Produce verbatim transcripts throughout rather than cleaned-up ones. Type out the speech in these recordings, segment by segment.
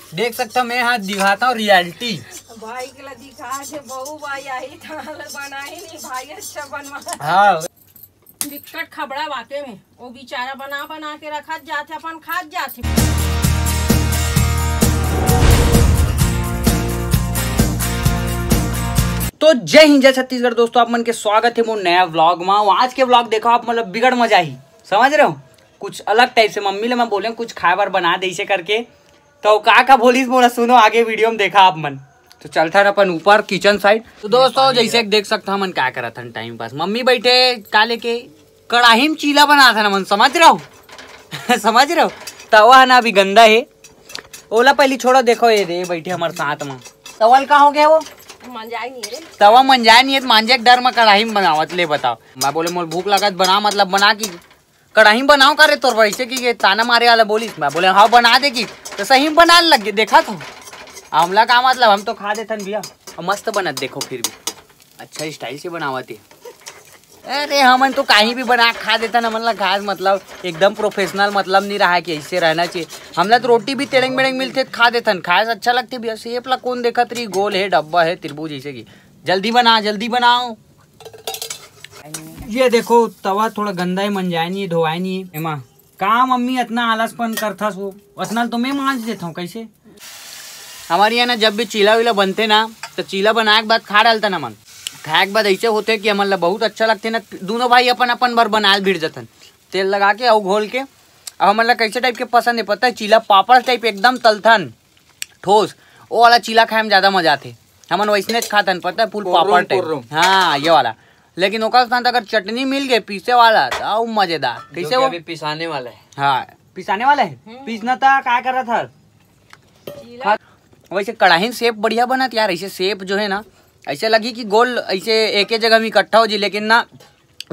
देख सकता मैं हाथ दिखाता हूँ रियलिटी। भाई के ला दिखा के बहू भाई आई था, बनाई नहीं भाई, अच्छा बनवा। हाँ। बिकट खबड़ा वाके में, वो बेचारा बना बना के रखत जाथे, अपन खात जाथे। तो जय हिंद, जय छत्तीसगढ़ दोस्तों, आप मन के स्वागत है मोर नया व्लॉग में। आज के व्लॉग देखो आप, मतलब बिगड़ मजा ही, समझ रहे हो? कुछ अलग टाइप से मम्मी ले मैं बोले कुछ खाए बर बना दे इसे करके, तो का का बोलिस मोला सुनो, आगे वीडियो में देखा आप मन। तो चलथन अपन ऊपर किचन साइड। तो दोस्तों जैसे कि देख सकता हमन का करत हन टाइम पास। मम्मी बैठे का लेके कड़ाही में चीला बनात हन हमन, समझ रहे हो? समझ रहे हो? तवा है ना अभी गंदा है, ओला पहली छोड़ो। देखो ये दे बैठे हमारे साथ में, तवा ल का हो गया वो? मंजाई नहीं रे। तवा मंजाय नहीं है तो मांजे के डर में कड़ाही में बनावत ले बताओ। मैं बोले मोर भूख लगत बना, मतलब बना की कड़ाही में बनाओ का रे तोर बर, ऐसे कि ये ताना मारे वाला बोलिस। मैं बोले हाँ बना दे की, तो सही में बनाने लग गए। देखा तो हमला का मतलब, हम तो खा देथन भैया। और मस्त बनत देखो फिर भी अच्छा स्टाइल से बनावत है। अरे हमन तो कहीं भी बना के खा देथन, हमन ला खास मतलब एकदम प्रोफेशनल मतलब नहीं रहा कि ऐसे रहना चाहिए। हमला तो रोटी भी तेड़ेंग बेड़ेंग मिलथे तो खा देथन, खाए से अच्छा लगथे भैया। शेप ला कौन देखत रही, गोल है, डब्बा है, त्रिभुज ऐसे की। जल्दी बना, जल्दी बनाओ। ये देखो तवा थोड़ा गंदा है, मंजाय नहीं है, धोवाय नहीं है। एमा का मम्मी इतना आलसपन करथस वो, उतना तो मैं मांज देता हूँ। कैसे? हमारे यहाँ ना जब भी चीला वीला बनते ना, तो चीला बनाए के बाद खा डालता ना मन। खाए के बाद ऐसे होते कि हमन ला बहुत अच्छा लगते ना, दोनों भाई अपन अपन बर बनाए भिड़ जातन। तेल लगा के और घोल के। अब हमन ला कैसे टाइप के पसंद है पता है? चीला पापड़ टाइप एकदम तलथन, ठोस, वो वाला चीला खाए में ज्यादा मजा आथे। हमन वैसने खातन पता है, फुल कोर्रोम, पापड़ टाइप। कोर्रोम। हाँ, ये वाला। लेकिन ओकर साथ अगर चटनी मिल गए पीसे वाला, तो अउ मजेदार। जो कैसे कि वो? अभी पिसाने वाला है। हाँ, पिसाने वाला है। हम्म। पीसना था, का कर रहा था? चीला। खा-, वैसे कड़ाही शेप बढ़िया बनत यार। ऐसे शेप जो है ना, ऐसे लगी कि गोल ऐसे एक ही जगह में इकट्ठा हो जी, लेकिन ना,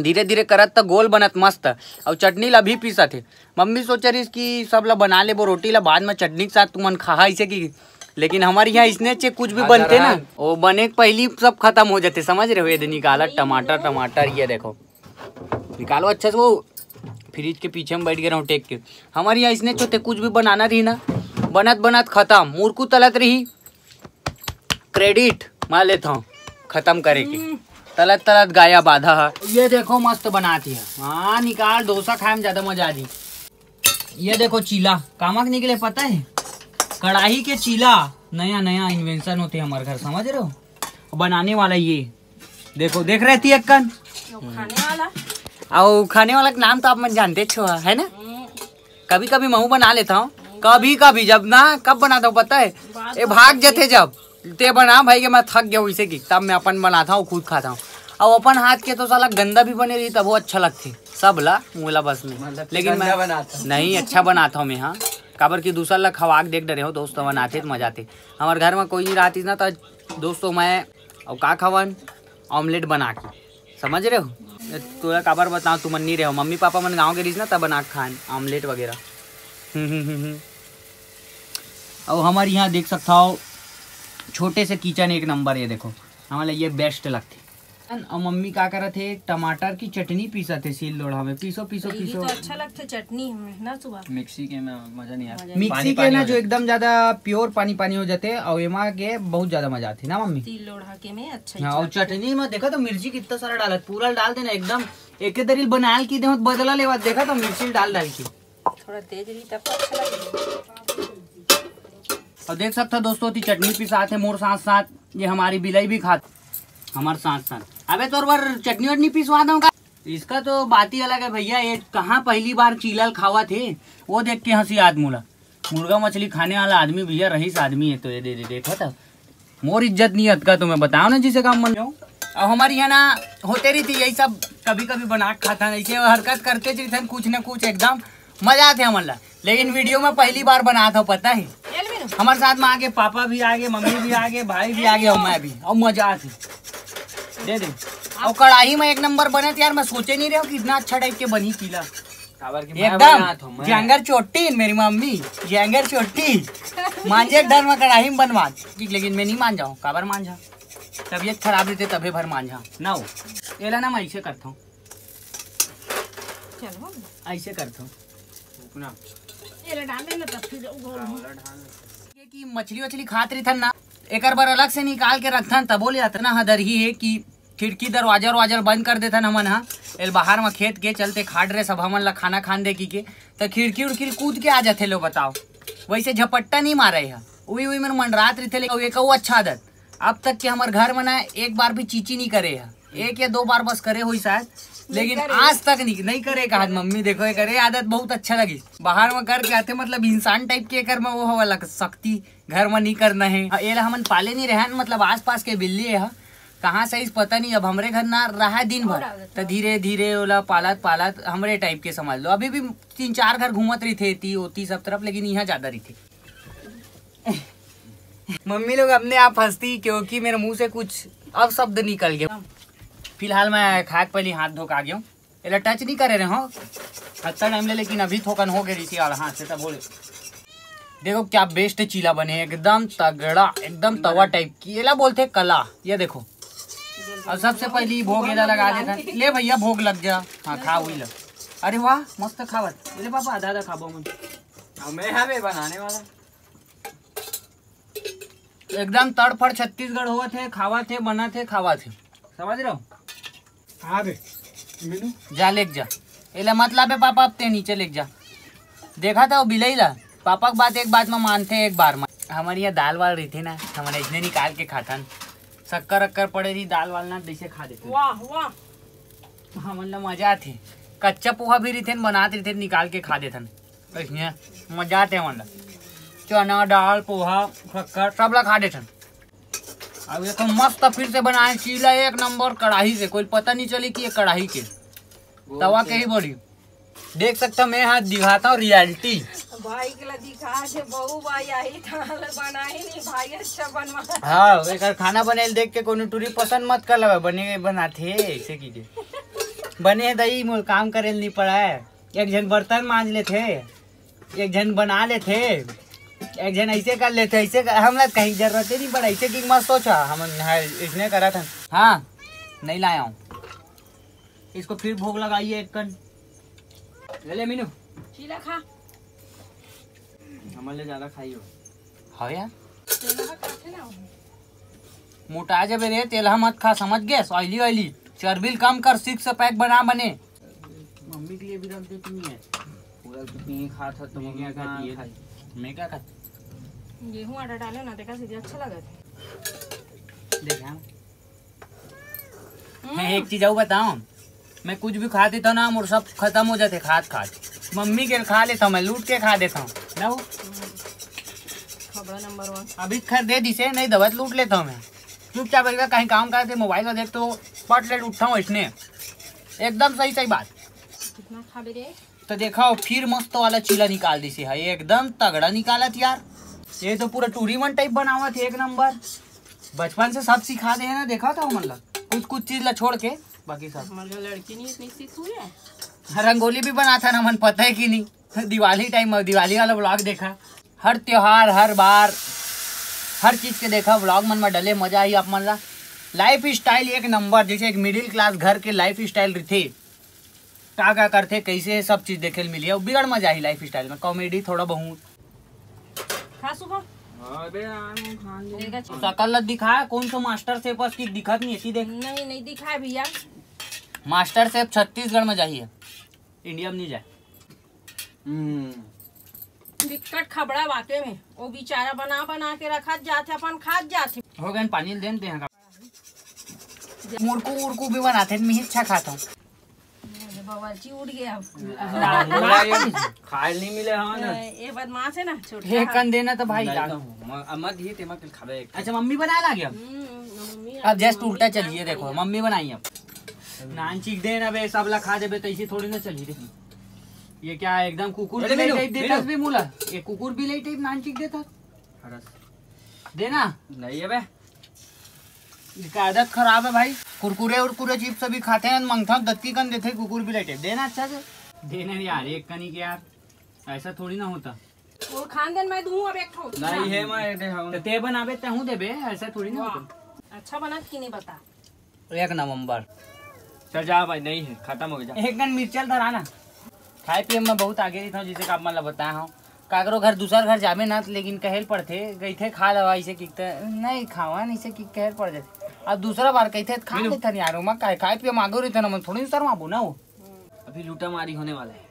धीरे धीरे करत त गोल बनत मस्त। अउ चटनी ला भी पीसत हे। मम्मी सोच रहीस कि सब ला बना लेबो, रोटी ला बाद में चटनी के साथ तुमन खा, ऐसे कि, लेकिन हमारे यहाँ इसने चे कुछ भी हाँ, बनते ना, जरा। वो बने के पहली सब खत्म हो जाते, समझ रहे हो? ये दे निकाला टमाटर, टमाटर, ये देखो, निकालो अच्छा से। वो फ्रिज के पीछे में बैठ गए रहूँ टेक के। हमारे यहाँ इसने चोते कुछ भी बनाना रही ना, बनत बनत खत्म, मुरकू तलत रही, क्रेडिट मैं लेता हूँ खत्म करे के। हम्म। तलत तलत गायब आधा है। ये देखो मस्त बनाती है। हाँ, निकाल, डोसा खाए में ज्यादा मजा आ जी। ये देखो चीला, कामा के निकले पता है? कड़ाही के चीला, नया नया इन्वेंशन होते हैं हमारे घर, समझ रहे हो? बनाने वाला ये देखो, देख रहे थी अक्कन? वो खाने वाला। और खाने वाला का नाम तो आप मन जानते छो, है ना? हम्म। कभी कभी महू बना लेता हूँ, कभी कभी। जब ना, कब बनाता हूँ पता है? बात ए, तो भाग सही जथे है। जब ते बना भाई के मैं थक गया हूँ इसे की, तब मैं अपन बनाता हूँ, खुद खाता हूँ। और अपन हाथ के तो साला गंदा भी बने रही तब वो अच्छा लगते, सब ला मुला बस में। मतलब कि लेकिन गंदा मैं बनाता हूँ। नहीं, अच्छा बनाता हूँ मैं, हाँ। काबर की दूसर ला खवा के देख डरे हो, दोस्त बनाते तो मजा आते। हमारे घर में कोई नहीं रहती ना, तो दोस्तों मैं और का खावन, ऑमलेट बना के, समझ रहे हो? तोला काबर बताओ, तुमन नहीं रहे हो, मम्मी पापा मन गाँव के रहीस ना, तब बना के खान ऑमलेट वगैरह। हम्म, हम्म, हम्म, हम्म। और हमारे यहाँ देख सकता हो, छोटे से किचन एक नंबर, ये देखो, हमारे ये बेस्ट लगते। और मम्मी का करत है, टमाटर की चटनी पीसत है सील लोढ़ा में, पीसो, पीसो, ये पीसो। तो अच्छा लगता है चटनी में ना सुबह। मिक्सी के में मजा नहीं आता। मजा नहीं। मिक्सी पानी के पानी ना हो जो जाता। एकदम ज्यादा प्योर पानी पानी हो जाते हैं, और एमा के बहुत ज्यादा मजा आती है ना मम्मी? सील लोढ़ा के में अच्छा ही हाँ, और लगता है। चटनी में देखा तो मिर्ची कितना सारा डालत, पूरा डाल देना एकदम। एक दरिल बनायल की दे बदला लेवा, देखा तो मिर्ची डाल डाल के। थोड़ा तेज रही तब तो अच्छा लगे। और देख सकता दोस्तों, ती चटनी पिसात है मोर साथ साथ, ये हमारी बिलाई भी खात हमारे साथ साथ। अबे तोर बर चटनी वटनी पिसवा दूंगा। इसका तो बात ही अलग है भैया, ये कहाँ पहली बार चीलल खावा थे, वो देख के हंसी आत मोला। मुर्गा मछली खाने वाला आदमी भैया, रईस आदमी है। तो ये दे, दे, देखो तो मोर इज्जत नहीं अतका, तो मैं बताओ ना जिसे काम मन जाऊँ। अब हमारे यहाँ ना होते रही थी यही सब, कभी कभी बना के खाता, ऐसे हरकत करते जी थे कुछ ना कुछ, एकदम मजा आते हमन ला। लेकिन वीडियो में पहली बार बनात हो, पता है? हमारे साथ में आगे पापा भी आगे, मम्मी भी आगे, भाई भी आगे और मैं भी, और मजा आते। दे दे। और कढ़ाई में एक नंबर बने थे यार, मैं सोचे नहीं रहे हूँ कि इतना अच्छा टाइप के बनी चीला। काबर कि मैं एकदम बनात हूँ, मैं। जैंगर चोटी मेरी मम्मी, जैंगर चोटी। मांजे डर में कढ़ाई में बनवा, लेकिन मैं नहीं मान जाऊँ, काबर मान जा? तबीयत खराब रहते तबे भर मान जा। ना हो, एला ना मैं ऐसे करता हूँ, चलो। ऐसे करता हूँ। रुकना। एला डाल देना तब फिर वो हाँ, वाला ढाल। ये कि मछली वछली खात रहिथन ना, एकर बर अलग से निकाल के रखथन, तबो ले अतना हदरही हे कि खिड़की दरवाजा वरवाजा बंद कर देथन हमन ह। एला बाहर म खेत के चलते खा डरे सब हमन ला खाना खान दे कहिके, त खिड़की उड़की ल कूद के आ जाथे। लो बताओ, वइसे झपट्टा नइ मारे ह, उही उही मन मंडरात रहिथे। लेकिन अउ एक अउ अच्छा आदत, अब तक के हमर घर म ना एक बार भी चीची नइ करे ह, एक या दो बार बस करे होही शायद, लेकिन आज तक नइ, नइ करे। कहा मम्मी देखो, ये करे आदत बहुत अच्छा लगिस। बाहर म करके आथे, मतलब इंसान टाइप के एकर म वो हवा लग सकती, घर म नइ करना हे। एला हमन पाले नइ रहन, मतलब आसपास के बिल्ली हे, कहाँ से आइस पता नइ। अब हमरे घर ना रहा दिन भर, त धीरे धीरे ओला पालत पालत हमरे टाइप के समझ लो। अभी भी तीन चार घर घूमत रहिथे, एती ओती सब तरफ, लेकिन इहाँ ज्यादा रहिथे। मम्मी लोग अपने आप हंसती क्योंकि मेरे मुंह से कुछ अपशब्द निकल गया। फिलहाल मैं खाए के पहले हाथ धो के आ गया हूँ। एला टच नहीं करे रहे हो अतना टाइम ले, लेकिन अभी थोकन हो गए रही थी और हाथ से तब बोले। देखो क्या बेस्ट चीला बने, एकदम तगड़ा, एकदम तवा टाइप की। एला बोलते कला। ये देखो, अब सबसे पहले भोग एला लगा देता। ले भैया, भोग लग जा। हाँ, खा हुई लग। अरे वाह, मस्त खावत। ले पापा, आधा आधा खाबो मन। अब मैं हवे बनाने वाला। एकदम तड़फड़ छत्तीसगढ़ होवत हे, खावत हे, बनत हे, खावत हे। समझ रहे हो? हाँ रे मीनू। जा लेके जा। एला मत लाबे पापा, अब ते नीचे लेके जा। देखा था वो बिलई ला, पापा के बात एक बात में मानथे, एक बार में। हमर यहाँ दाल वाल रहिथे ना, हमन इसने निकाल के खाथन। शक्कर अक्कर पड़े रही दाल वाल ना, जैसे खा देथे। वाह वाह। हमन ला मजा आथे। कच्चा पोहा भी रहिथे न, बनात रहिथे, निकाल के खा देथन। इसने मजा आथे हमन ला। चना दाल पोहा शक्कर सब ला खा देथन। अब ये तो मस्त फिर से बनाए चीला, एक नंबर कढ़ाई से, कोई पता नहीं चली कि ये कढ़ाई के तवा के ही बड़ी। देख सकता मैं हाथ दिखाता हूँ रियलिटी। भाई के ला दिखा दे, बहू भाई आई था, बना ही नहीं भाई, अच्छा बनवा। हाँ, एकर खाना बने देख के कोनो टूरी पसंद मत कर लगा, बने बनाथे ऐसे की के। बने है दई, मोल काम करे नहीं पड़ा है। एक झन बर्तन मांज लेथे, एक झन बना लेथे, एक झन ऐसे कर लेथे, ऐसे कर, हमला कहीं जरूरत ही नहीं पड़ा। ऐसे की मत सोचा, हम है इसने करा था। हाँ, नहीं लाया हूँ। इसको फिर भोग लगाइए एक कन। ले ले मीनू। चीला खा। हमर ले ज्यादा खाई हो। हाँ यार। तेलहा खाथे ना वो। मोटा जबे रे, तेलहा मत खा, समझ गए? Oily oily. चर्बी ल कम कर, सिक्स पैक बना बने। मम्मी के लिए भी रख देती नहीं है। पूरा तो पी खा था तो मैं मम्मी क्या कहाँ खाती है? खाई? मैं क्या खाती? गेहूं आटा डाले ना, देखा सीधे अच्छा लगा था। देख हाँ। मैं एक चीज अउ बताऊं, मैं कुछ भी खा देता ना, मोर सब खत्म हो जाते खात खात। मम्मी के खा लेता हूँ, मैं लूट के खा देता हूँ ना वो। खबड़ा नंबर वन। अभी खैर दे दिसे, नहीं दवत लूट लेता हूँ मैं। चुपचाप एक कहीं काम करते, मोबाइल में देख तो पट ले उठता हूँ इसने। एकदम सही सही बात। कितना खाबे रे? तो देखा, फिर मस्त वाला चीला निकाल दिसे है, एकदम तगड़ा निकालत यार। ये तो पूरा टूरी मन टाइप बनावत है, एक नंबर। बचपन से सब सिखा दे है ना, देखा था हमन ला कुछ कुछ चीज ला छोड़ के, बाकी सब। हमारे लड़की नहीं इतनी सीख हुई है। रंगोली भी बनाता ना, मन पता है कि नहीं। दिवाली टाइम में, दिवाली वाला व्लॉग देखा। हर त्योहार, हर बार, हर चीज के देखा व्लॉग मन में डले, मजा आई आप मन ला। लाइफ स्टाइल एक नंबर, जैसे एक मिडिल क्लास घर के लाइफ स्टाइल रहिथे, का का करथे, कैसे, सब चीज देखे ल मिली। अउ बिगड़ मजा आही लाइफ स्टाइल में, कॉमेडी थोड़ा बहुत। खा सुबह। अबे यार, वो खान दे। देखा छी। शकल ल दिखा, कौन सा मास्टर शेफ अस की दिखत नहीं है, देख। नहीं, नहीं दिखा है भैया। मास्टर शेफ छत्तीसगढ़ में जाही है, इंडिया में नहीं जाए। हम्म। बिकट खबड़ा वाकई में, वो बेचारा बना बना के रखत जाथे, अपन खात जाथे। हो गए, पानी ल देन दे। मुरकू उरकू भी बनाथे, मैं अच्छा खाता हूँ। ये बावर्ची उठ गया। खाए नहीं मिले, हाँ ना। ये बदमाश है ना, छोटा। हे कन देना तो भाई, नहीं डाल। तो म-, मत ही, तेमा के खाबे एक। अच्छा, मम्मी बनाए ला गया? हम्म, मम्मी अब just उल्टा चलिए, देखो, मम्मी बनाई अब। नान चीख दे ना बे, सब ला खा देबे, तो इसे थोड़ी ना चली रे। ये क्या एकदम कुकुर अरे बिलाई मीनू, टाइप देता मीनू। बे मुला? ये कुकुर बिलाई टाइप नान चीख देता। हरस। देना। नहीं है बे। इसका आदत खराब है भाई। कुरकुरे उरकुरे चिप्स अभी खाते हैं, मंगता हूँ, दत्ती कन देते, कुकुर बिलाई टाइप। देना अच्छा से। देना यार, एक कनी के यार, ऐसा थोड़ी ना होता। वो खान देन, मैं दूँ अब एक ठो। नहीं है, मैं दे, हाँ। तो ते बनाबे, ते हूँ देबे, ऐसा थोड़ी ना वाह। होता। अच्छा बनत कि नहीं बता। एक नंबर। चल जा भाई, नहीं है, खत्म हो गया, जा। एक गन मिर्चल धरा ना। खाए पिए में बहुत आगे रही था, जिसे आप मतलब बताया हूँ। काकरो घर दूसर घर जाबे ना, लेकिन कहेल पड़थे, कहिथे खा लेवा, ऐसे कि त नहीं खावा, नहीं से कि कहेल पड़ जाथे। अब दूसरा बार कहिथे खा लेथन यार, ओमा काहे खाए पिए मांगो रहिथे ना, मन थोड़ी शर्माबो ना वो। अभी लूटा मारी होने वाला है।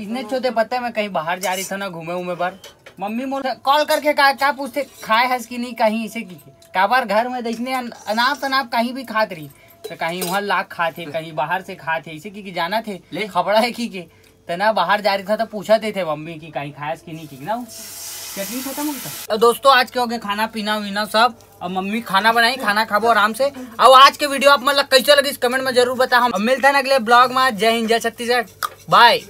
इसने छोटे पत्ते में कहीं बाहर जा रही था ना घूमे उमे बर, मम्मी मोर कॉल करके का, का पूछथे, खाए हस कि नहीं कहीं, इसे की काबर घर में देखने अन-, अनाप तनाप कहीं भी खात रही, तो कहीं वहाँ लाग खात हे, कहीं बाहर से खात हे, इसे की, की जाना थे ले। खबड़ा है की के तना बाहर जा रही था तो पूछा थे, थे मम्मी की कहीं खायस कि नहीं की ना वो। चटनी खत्म हो गई था। तो दोस्तों, आज के हो गए खाना पीना वीना सब। अब मम्मी खाना बनाई, खाना खाबो आराम से। अब आज के वीडियो आप मन ला कैसे लगिस कमेंट में जरूर बताओ। हम मिलते हैं अगले ब्लॉग में। जय हिंद, जय छत्तीसगढ़, बाय।